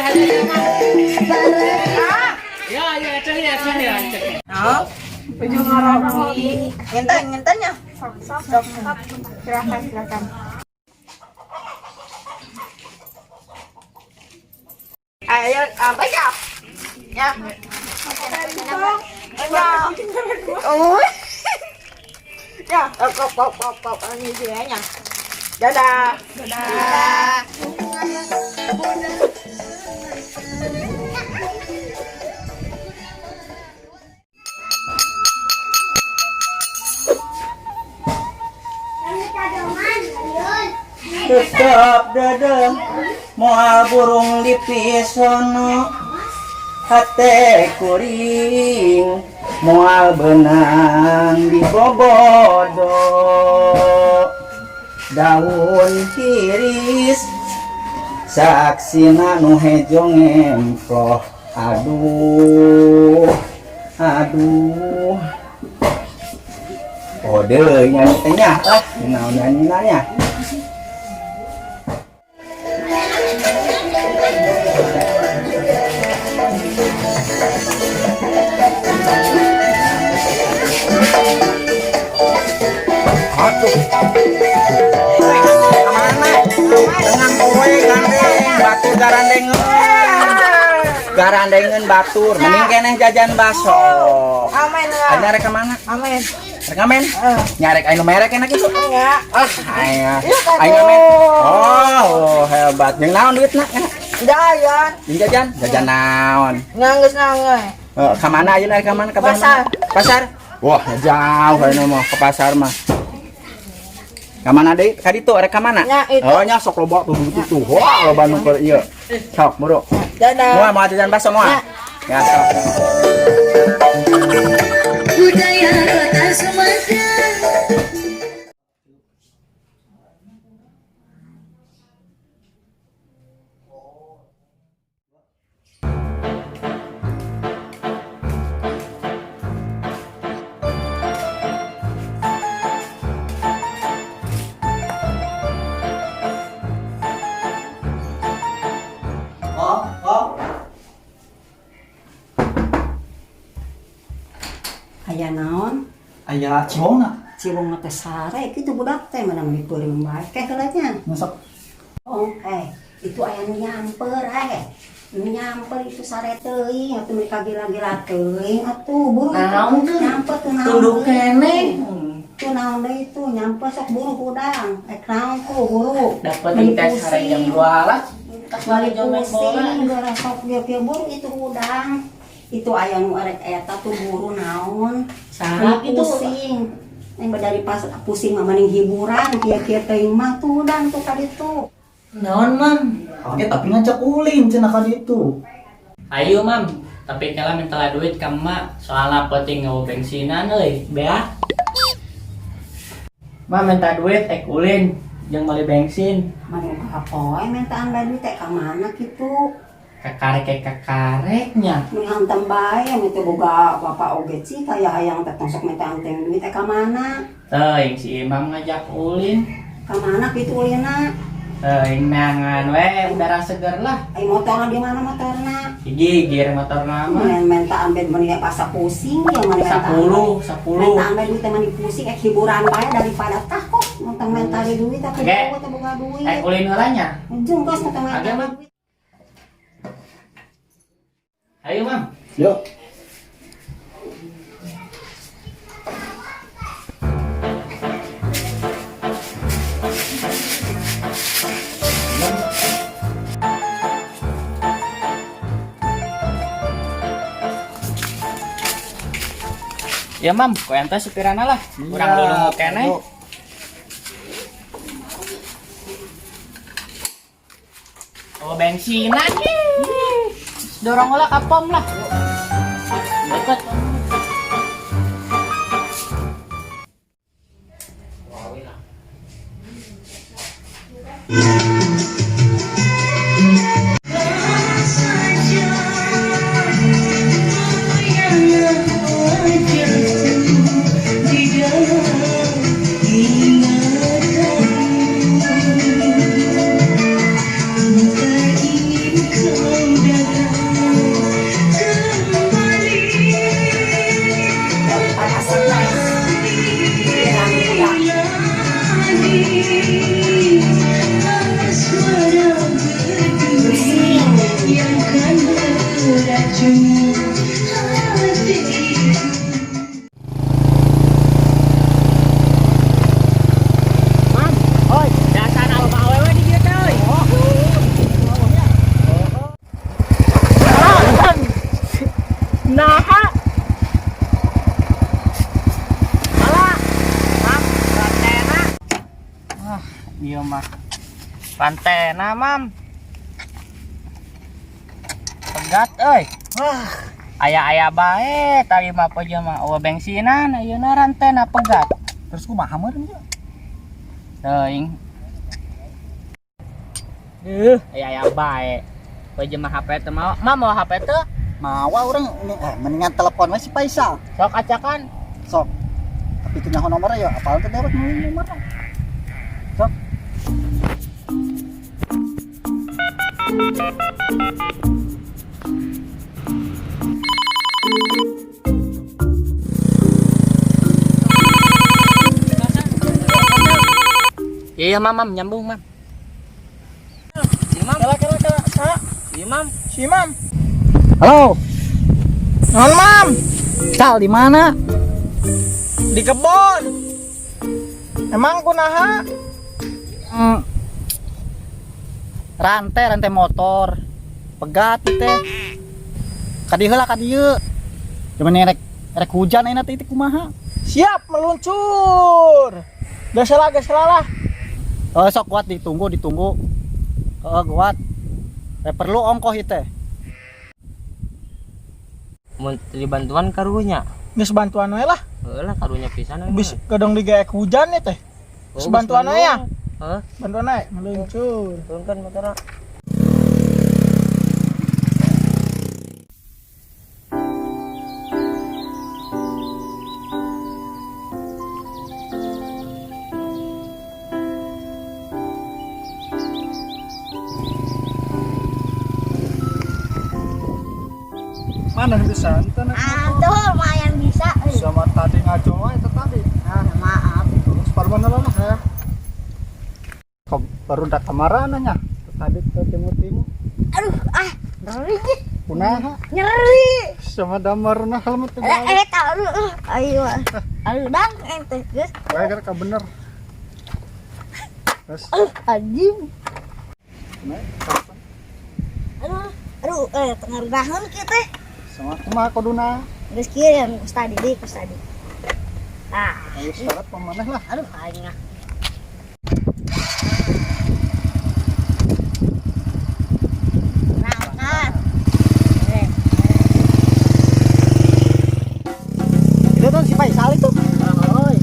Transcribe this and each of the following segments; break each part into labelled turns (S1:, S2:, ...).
S1: Haja Mam. Ya, ya, cek ya, cek ya, cek.
S2: Oh, ujung ngopi. Nginten, ngintennya.
S3: Sok, sok, sok. Silakan, silakan.
S2: Ayo, apa ya? Ya. Ya. Oh. Ya, kok kok kok kok ini nya. Dadah.
S3: Dadah.
S4: Tetap dedeh moal burung di pisono hate kuring moal benang di bobodo daun tiris saksina nu hejo ngemploh aduh aduh kode nyanyi teh nya lah naon nyanyi nya. Aduh. Kemana? Tenang kowe gandeng, batur garandengeun. Garandengeun batur, mending keneh jajan baso.
S2: Amin lah.
S4: Ayo rek kemana?
S2: Amin.
S4: Rek ngamen? Nyarek anu merek enak itu.
S2: Enggak.
S4: Ah, ayo. Ayo ngamen. Oh, hebat. Jeung naon duitna?
S2: Jajan.
S4: Jeung jajan? Jajan naon?
S2: Nggak naon.
S4: Eh, ka mana ayeuna rek ka mana? Ka mana?
S2: Pasar.
S4: Pasar. Wah, jauh ayeuna mah ke pasar mah. Ka mana deui? Ka ditu rek ka mana?
S2: Nya, itu.
S4: Oh, nya sok loba tuh tuh tuh. Wah, loba nu keur ieu. Sok, buru.
S2: Dadah.
S4: Moal moal jajan bakso moal. Ya, sok.
S5: Budaya Kota Sumedang.
S4: Oh, oh.
S6: Aya naon?
S4: Aya ciwongna.
S6: Ciwong teh sare kitu budak teh mana meni peureum bae keh heula nya.
S4: Masuk.
S6: Oh, itu aya nu nyamper eh. Nu nyamper itu sare teuing atuh meni kagila-gila teuing atuh buru.
S1: Naon tuh?
S6: Nyamper tuh naon.
S1: Tunduk
S6: deui.
S1: keneh.
S6: Tuh naon deui tuh nyamper sok buru hudang. Eh naon ku buru.
S1: Dapat
S6: Meni
S1: tes hari jam 12.
S6: Balik
S1: Jam main bola.
S6: pusing geura sok kieu buru itu hudang. Itu aya nu arek eta tuh buru naon.
S1: Saha
S6: Meni
S1: itu?
S6: pusing. Neng dari pas pusing mah mending hiburan kieu-kieu teuing mah tuh hudang tuh tadi tuh.
S1: Naon, Mam?
S4: Oke, tapi ngajak ulin cenah ka ditu.
S1: Ayo, Mam. Tapi kala minta duit ka emak, soalnya penting ngawo bensinan euy, bea. Ma minta duit ek ulin jeung meuli bensin.
S6: Mana poe mintaan bae duit teh ka mana kitu?
S1: Kakarek kakareknya.
S6: Meni hantem bae ame teu boga bapak oge cik kaya hayang teh tong sok mintaan teh duit teh ka mana?
S1: Teuing si Imam ngajak ulin.
S6: Ka mana kitu ulinna?
S1: Teuing neangan we udara seger lah.
S6: Ai motorna di mana motorna?
S1: Gigir motor nama.
S6: Meni mintaan bae meni asa pusing ya meni mintaan.
S1: 10, 10.
S6: Mintaan bae duit teh meni pusing ek hiburan bae daripada tah kok mentang minta duit tapi
S1: Oke.
S6: boga teh boga duit.
S1: Ek ulin heula nya.
S6: Jeung geus mentang
S1: Oke,
S6: minta
S1: Mam.
S6: duit.
S1: Ayo, Mam.
S4: Yuk.
S1: Ya, Mam, ku ente supirana lah. Urang lulungu keneh.
S4: Yuk.
S1: Oh, bensinan. Dorong lah ka pom lah. Deket. mah. Rantena, Mam. Pegat euy. Wah, aya-aya bae tadi mah pojo mah eueuh bensinan ayeuna rantena pegat.
S4: Terus kumaha meureun ieu?
S1: Teuing. Duh, aya-aya bae. Pojo mah HP teu mau. Mam mau HP teu?
S4: Mawa urang mendingan telepon we si Faisal.
S1: Sok acakan.
S4: Sok. Tapi teu nyaho nomornya ya, apalan teh dewek nu nomorna. Sok.
S1: Iya, Mam, Mam, nyambung, Mam. Si Mam.
S2: Kela kela kela. Sa.
S1: Si Mam.
S2: Si Mam.
S4: Halo,
S2: Non Mam.
S4: Sal di mana?
S2: Di kebon. Emang kunaha?
S4: Rantai rantai motor. Pegat teh. Kadieu heula kadieu. Cuman rek rek hujan ayeuna teh kumaha?
S2: Siap meluncur. Geus lah.
S4: Oh, sok kuat ditunggu ditunggu. Heeh, kuat. Perlu ongkoh ieu teh.
S1: Mun dibantuan karunya.
S2: Geus bantuan we lah.
S1: Heuh lah karunya pisan we.
S2: Bis gedong digaek hujan ya teh. Geus bantuan we ya.
S1: Heuh,
S2: Bantuan we meluncur.
S1: turunkan motorna.
S4: Mana bisa?
S3: Ah, tuh lumayan bisa.
S4: Sama tadi ngaco itu tadi.
S3: Oh, maaf.
S4: Terus baru mana lah? Kok baru ndak kemarin nya? Tadi ke timur-timur.
S3: Aduh, ah, nyeri.
S4: Kunaha?
S3: Nyeri.
S4: Sama damar nah helmet teh.
S3: Taruh. Ayo. Aduh, dang ente, geus.
S4: Bae ka bener. Terus
S3: Aduh, anjing.
S4: naik.
S3: Aduh, aduh, tengarunaheun kieu teh.
S4: Sama kumaha kuduna?
S3: Geus kieu ya kus tadi deui, kus tadi. Nah,
S4: Ayo syarat pemaneh lah.
S3: aduh aing ah. Nah, kan.
S4: Itu tuh si Faisal itu. Oi.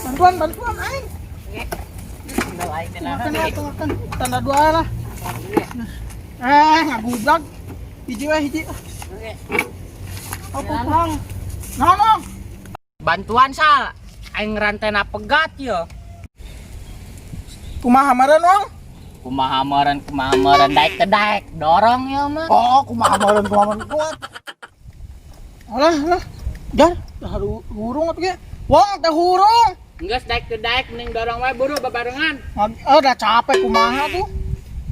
S2: Bantuan bantuan aing. Tunggu, tanda dua lah. Ngagubrak. Hiji we hiji. Apa Bang? Naon,
S1: Bantuan Sal. Aing rantena pegat yo.
S2: Kumaha meureun, Wong?
S1: Kumaha meureun daek teh daek, dorong yo mah.
S4: Oh, kumaha meureun kumaha meureun kuat.
S2: Alah, alah. Jar, dah hurung atuh ge. Wong teh hurung.
S1: Geus daek teh daek mending dorong wae buru babarengan.
S2: Oh, udah capek kumaha tuh.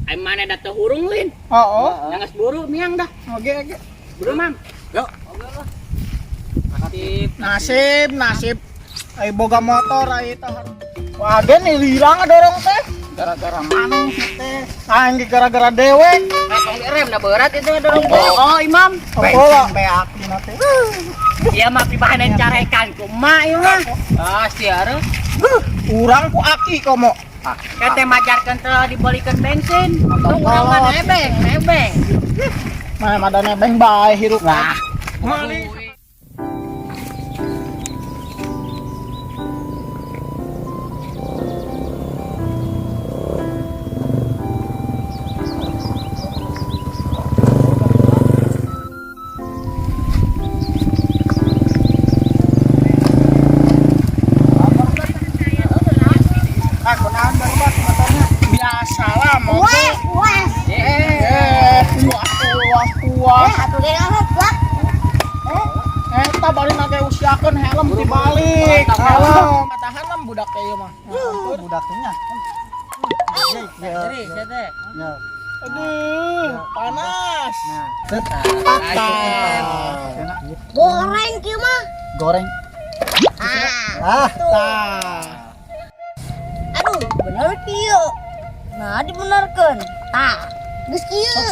S1: Aing maneh da teu hurung lin.
S2: Oh, oh.
S1: Geus buru miang dah.
S2: Oke, oke.
S1: Buru, Mam.
S4: Yuk.
S1: Nasib.
S2: Nasib, nasib. Ai boga motor ai teh. Wah, gen hilang dorong teh.
S4: Gara-gara maneh teh.
S2: Aing ge gara-gara dewek.
S1: Tong rem dah berat itu dorong. Oh, Imam.
S2: Apa
S4: Beak dina teh.
S1: Iya mah pibahanan carekan kumaha ieu mah. Ah, siar.
S2: Urang ku aki komo.
S1: Kete majarkeun teh dibeulikeun bensin. Tuh urang mah nebeng, nebeng.
S2: Mana mada nebeng bae hirup.
S1: Lah.
S2: Mali.
S4: Ah, kunaon baru bak motornya?
S2: Biasalah motor.
S3: Wes, wes.
S2: Puas, puas, puas.
S3: Atuh ge ngangkat, Pak.
S2: Eta bari nage usiakeun helm dibalik. Helm. Tahan lah budak ieu mah.
S4: Budaknya.
S1: Jadi, sia teh.
S4: Ya.
S2: Aduh, panas.
S4: Nah, set.
S2: Tah.
S3: Goreng kieu mah.
S4: Goreng.
S3: Ah,
S4: Ah,
S2: Tah.
S3: aduh, bener kieu. Nah, dibenerkeun. Tah, geus kieu.